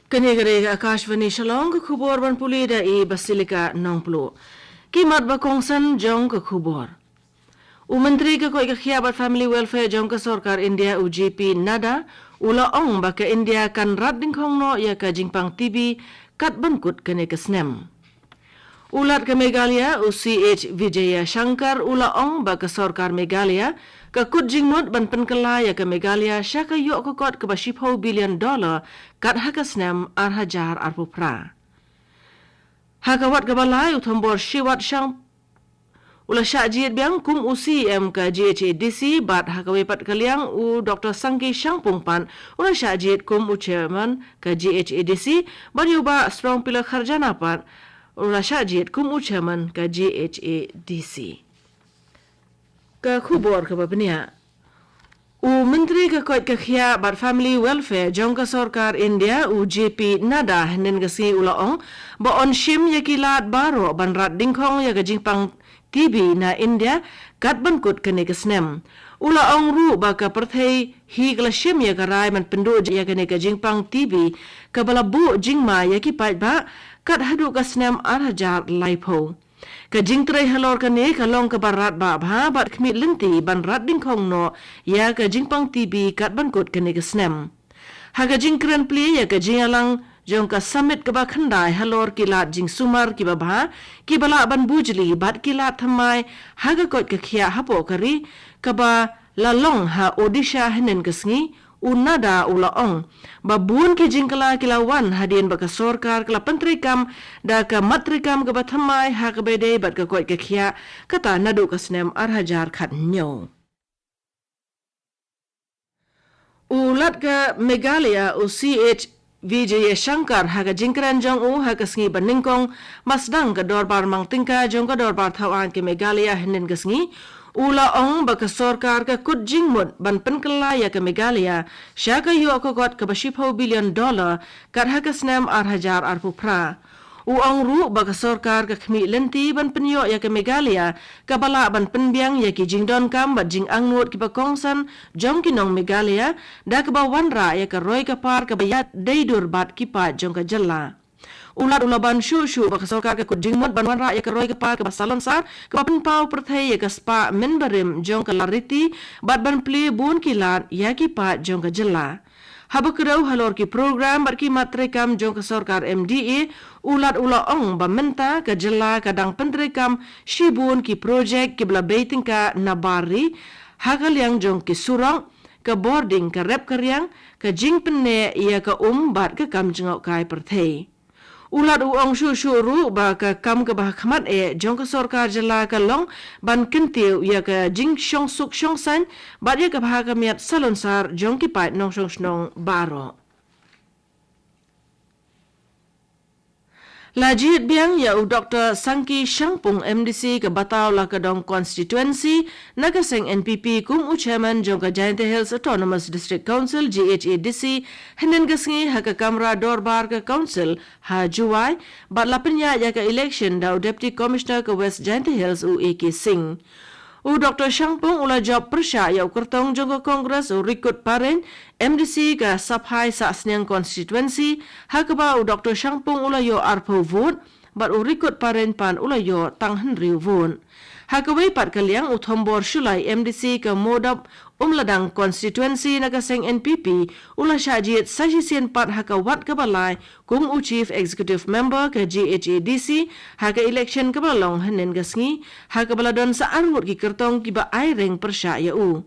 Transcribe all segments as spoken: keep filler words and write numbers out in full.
Kane ka dei ka Akashvani Shillong, ka khubor ban pule da i Basilika Nongplu. Ki mat ba kongsan jong ka khubor. U Myntri ka koit ka khiah bad Family Welfare jong ka sorkar India, u J P Nadda, u la ong ba ka India kan rat dingkhong noh ïa ka jingpang T B kat ban kut kane ka snem. U Lat ka Meghalaya, u C H Vijayashankar, u la ong ba ka sorkar Meghalaya ka kut jingmut ban pynkylla ïa ka Meghalaya sha ka ïoh ka kot kaba shiphew billion dollar kat ha ka snem ar hajar arphew phra. Ha ka wat kaba lai, u Thombor Shiwat Shang u la shah jied biang kum u C E M ka G H A D C, bad ha kawei pat ka liang, u Doctor Sangki Shangpung pat u la shah jied kum u chairman ka G H A D C, bad ïa u Bah Strongpila Kharjana pat u la shah jied kum u chairman ka G H A D C. Ka khubor kaba bniah. U Myntri ka koit ka khiah bad Family Welfare jong ka sorkar India, u J P Nadda, hynnin ka sngi u la ong ba yn shim ïa ki lad baroh ban rat dingkhong ïa ka jingpang T B na India kat ban kut kane ka snem. U la ong ruh ba ka pyrthei hi ka la shim ïa ka rai ban pynduh ïa kane ka jingpang T B kaba la buh jingma ïa ki paidbah kat haduh ka snem ar hajar laiphew. Ka jingtrei halor kane ka long kaba radbah bha bad khmih lynti ban rat dingkhong noh ïa ka jingpang T B kat ban kut kane ka snem. Ha ka jingkren plie ïa ka jingïalang jong ka summit kaba khyndai halor ki lad jingsumar kiba bha, kiba lah ban bujli bad ki lad thymmai ha ka koit ka khiah hapoh ka ri, kaba la long ha Odisha hynnin ka sngi, u Nadda u la ong ba bun ki jingkylla ki la wan hadien ba ka sorkar ka la pyntreikam da ka mat treikam kaba thymmai ha kaba ïadei bad ka koit ka khiah, kata naduh ka snem ar hajar khathynñiew. U Lat ka Meghalaya, u C H Vijayashankar, ha ka jingkren jong u ha ka sngi ba nyngkong ba sdang ka dorbar mang tyngka jong ka dorbar thaw aiñ ka Meghalaya hynnin ka sngi, u la ong ba ka sorkar ka kut jingmut ban pynkylla ïa ka Meghalaya sha ka ïoh ka kot kaba shiphew billion dollar kat ha ka snem ar hajar arphew phra. U ong ruh ba ka sorkar ka khmih lynti ban pynïoh ïa ka Meghalaya kaba lah ban pynbiang ïa ki jingdonkam bad jingangnud kiba kongsan jong ki nong Meghalaya, da kaba wanrah ïa ka roi ka par kaba ïadei dur bad ki paid jong ka jylla. U Lat u la ban shuh shuh ba ka sorkar ka kut jingmut ban wanrah ïa ka roi ka par kaba salonsar, kaba pynpaw pyrthei ïa ka spah mynbarim jong ka lariti, bad ban plie bun ki lad ïa ki paid jong ka jylla. Haba kdew halor ki program bad ki mat treikam jong ka sorkar M D A, u Lat u la ong ba mynta ka jylla ka dang pyntreikam shibun ki projek kiba la bei tyngka na bar ri, ha ka liang jong ki surok, ka bording, ka rep ka riang, ka jingpynneh ïa ka um bad ka kam jngohkai pyrthei. U Lat u ong shuh shuh ruh ba ka kam kaba ha khmat eh jong ka sorkar jylla ka long ban kyntiew ïa ka jingshongsuk shongsaiñ bad ïa ka bha ka miat salonsar jong ki paid nongshong shnong baroh. La jied biang ïa u Doctor Sangki Shangpung, M D C ka Bataw Lakadong Constituency, na ka seng N P P kum u chairman jong ka Jaintia Hills Autonomous District Council, G H A D C, hynnin ka sngi ha ka kamra dorbar ka council ha Jowai, bad la pynïaid ïa ka election da u Deputy Commissioner ka West Jaintia Hills, u A K Singh. U Doctor Shangpung u la jop pyrshah ïa u kyrtong jong ka Congress, u Rikut Parein, M D C ka Saphai Sahsniang Constituency, ha kaba u Doctor Shangpung u la ïoh arphew vote, bad u Rikut Parein pat u la ïoh tang hynriew vote. Ha kawei pat ka liang, u Thombor Shullai, M D C ka Mowdob Umladang Constituency na ka seng N P P, u la shah jied sa shisien pat ha ka wat kaba lai kum u Chief Executive Member ka G H A D C ha ka election kaba la long hynnin ka sngi, ha kaba la don sa arngut ki kyrtong kiba aireng pyrshah ïa u.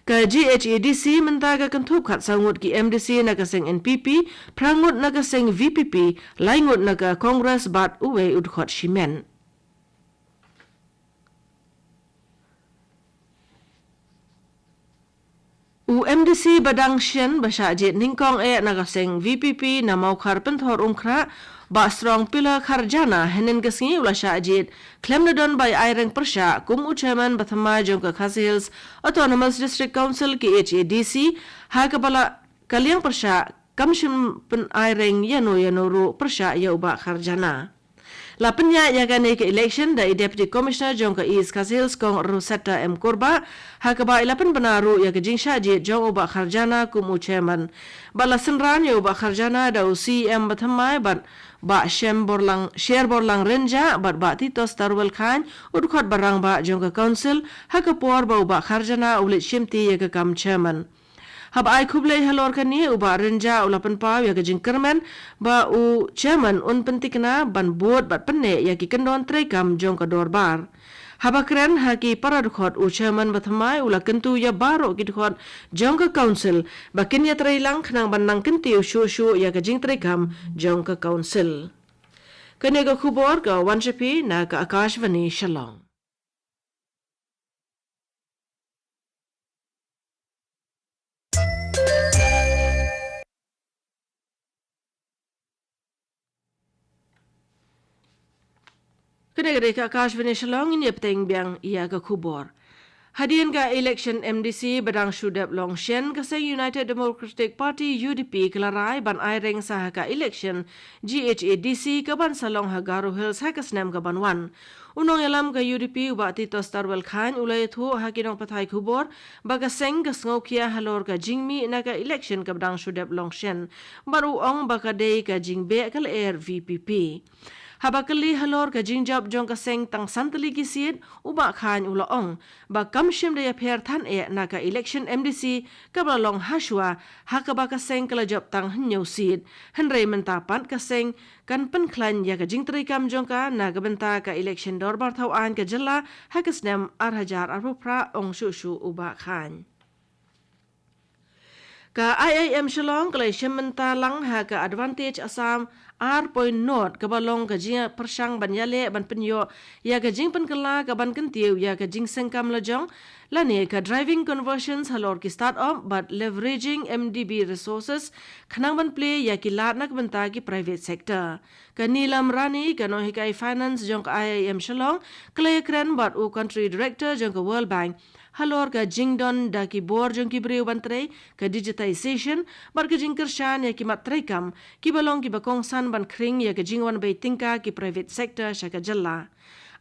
Ka G H A D C mynta ka kynthup khatsaw ngut ki M D C na ka seng N P P, phra ngut na ka seng V P P, lai ngut na ka Congress bad uwei u dkhot shimet. U M D C ba dang shen ba shah jied nyngkong eh na ka seng V P P na Mawkhar Pynthor Umkhrah, Bah Strongpila Kharjana, hynnin ka sngi u la shah jied khlem da don ba aireng pyrshah kum u chairman ba thymmai jong ka Khasi Hills Autonomous District Council, K H A D C, ha kaba la ka liang pyrshah kam shym pynaireng ïano ïano ruh pyrshah ïa u Bah Kharjana. La pynïaid ïa kane ka election da i Deputy Commissioner jong ka East Khasi Hills, Kong Rosetta M Kurbah, ha kaba i la pynbna ruh ïa ka jingshah jied jong u Bah Kharjana kum u chairman. Bad la synran ïa u Bah Kharjana da u C E M bathymmai bad Bah Shem Borlang, Sher Borlang Rynjah bad Bah Titos Tarwel Chyne, u dkhot barangbah jong ka council, ha ka por ba u Bah Kharjana u leit shimti ïa ka kam chairman. Haba ai khublei halor kane, u Bah Rynjah u la pynpaw ïa ka jingkyrmen ba u chairman un pyntikna ban bud bad pynneh ïa ki kyndon treikam jong ka dorbar. Haba kren ha ki para dkhot, u chairman bathymmai u la kyntu ïa baroh ki dkhot jong ka council ba kin ïatrei lang khnang ban nang kyntiew shuh shuh ïa ka jingtreikam jong ka council. Kane ka khubor ka wan sha phi na ka Akashvani Shillong. Kane ka dei ka Akashvani Shillong, ngin ïa bteng biang ïa ka khubor. Hadien ka election M D C ba dang shu dep long shen, ka seng United Democratic Party, U D P, ka la rai ban ai reng sa ha ka election G H A D C ka ban sa long ha Garo Hills ha ka snem ka ban wan. U nongïalam ka U D P, u Bah Titos Tarwel Chyne, u la ïathuh ha ki nongpathai khubor ba ka seng ka sngewkhia halor ka jingmih na ka election kaba dang shu dep long shen, bad u ong ba ka dei ka jingbeh ka lyer V P P. Haba kylli halor ka jingjop jong ka seng tang san tylli ki seat, u Bah Chyne u la ong ba kam shym da ïapher than eh na ka election M D C kaba la long hashwa, ha kaba ka seng ka la jop tang hynñiew seat. Hynrei mynta pat ka seng kan pynkhlaiñ ïa ka jingtreikam jong ka na ka bynta ka election dorbar thawaiñ ka jylla ha ka snem ar hajar arphew phra, ong shuh shuh u Bah Chyne. Ka I I M Shillong ka la ïashim bynta lang ha ka Advantage Assam ar point nought, kaba long ka jingpyrshang ban ïaleh ban pynïoh ïa ka jingpynkylla ka ban kyntiew ïa ka jingsengkam lajong, lane ka driving conversions halor ki start-up bad leveraging M D B resources khnang ban plie ïa ki lad na ka bynta ki private sector. Ka Neelam Rani, ka nonghikai finance jong ka I I M Shillong, ka la ïakren bad u country director jong ka World Bank halor ka jingdon da ki bor jong ki briew ban trei, ka digitization, bad ka jingkyrshan ïa ki mat treikam kiba long kiba kongsan ban khring ïa ka jingwan bei tyngka ki private sector sha ka jylla.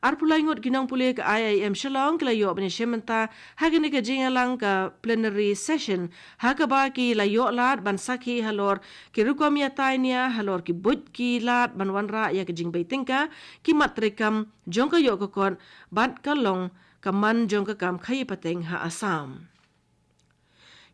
Arphew lai ngut ki nongpule ka I I M Shillong ki la ïoh ban ïashim bynta ha kane ka jingïalang ka plenary session, ha kaba ki la ïoh lad ban sakhi halor ki rukom ïatai nia halor ki buit ki lad ban wanrah ïa ka jingbei tyngka, ki mat treikam jong ka ïoh ka kot, bad ka long ka man jong ka kam khaïi pateng ha Assam.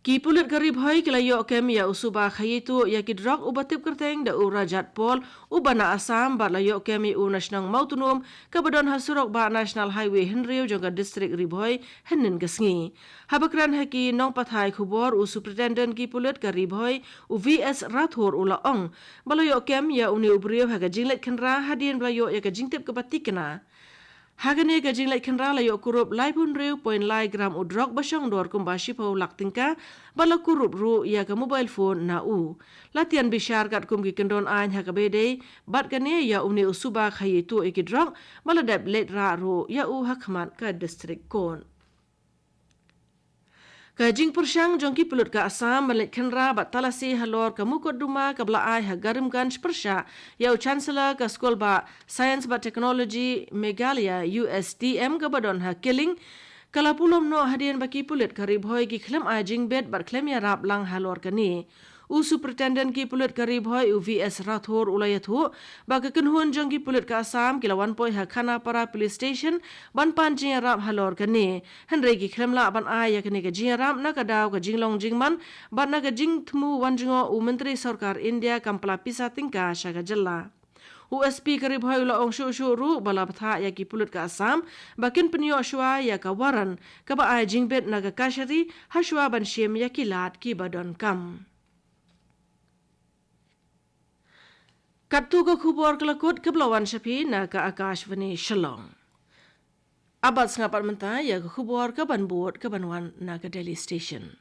Ki pulit ka Ri Bhoi ki la ïoh kem ïa u suba khaïi tuh ïa ki drok uba tip kyrteng da u Rajat Paul, uba na Assam, bad la ïoh kem ïa u na shnong Mawtnum, kaba don ha surok bah National Highway hynriew jong ka district Ri Bhoi, hynnin ka sngi. Haba kren ha ki nongpathai khubor, u Superintendent ki pulit ka Ri Bhoi, u V S Rathore, u la ong ba la ïoh kem ïa une u briew ha ka jingleit khynra hadien ba la ïoh ïa ka jingtip kaba tikna. Ha kane ka jingleit khynra la ïoh kurup laiphew hynriew point lai gram u drok ba shong dor kumba shiphew lak tyngka, bad la kurup ruh ïa ka mobile phone na u. La tian bishar katkum ki kyndon aiñ ha kaba ïadei bad kane ïa une u suba khaïi tuh ïa ki drok, bad la dep leit rah ruh ïa u ha khmat ka District Court. Ka jingpyrshang jong ki pulit ka Assam ban leit khynra bad talasi halor ka mukotduma kaba la ai ha Karimganj pyrshah ïa u Chancellor ka Skul bah Science bad Technology Meghalaya, U S T M, kaba don ha Killing, ka la pulom noh hadien ba ki pulit ka Ri Bhoi ki khlem ai jingbit bad khlem ïarap lang halor kane. U Superintendent ki pulit ka Ri Bhoi, u V S Rathore, u la ïathuh ba ka kynhun jong ki pulit ka Assam ki la wan poi ha Khanapara Police Station ban pan jingïarap halor kane. Hynrei ki khlem lah ban ai ïa kane ka jingïarap na ka daw ka jinglong jingman bad na ka jingthmu wan jngoh u Myntri Sorkar India kam pla pisa tyngka sha ka jylla. U S P ka Ri Bhoi u la ong shuh shuh ruh ba la bthah ïa ki pulit ka Assam ba kin pynïoh shuwa ïa ka warrant kaba ai jingbit na ka kashari ha shuwa ban shim ïa ki lad kiba donkam. Katto ka khubor ka la kut, kaba la wan sha phi na ka Akashvani Shillong. Abat sngap pat mynta ïa ka khubor ka ban bud ka ban wan na ka Delhi Station.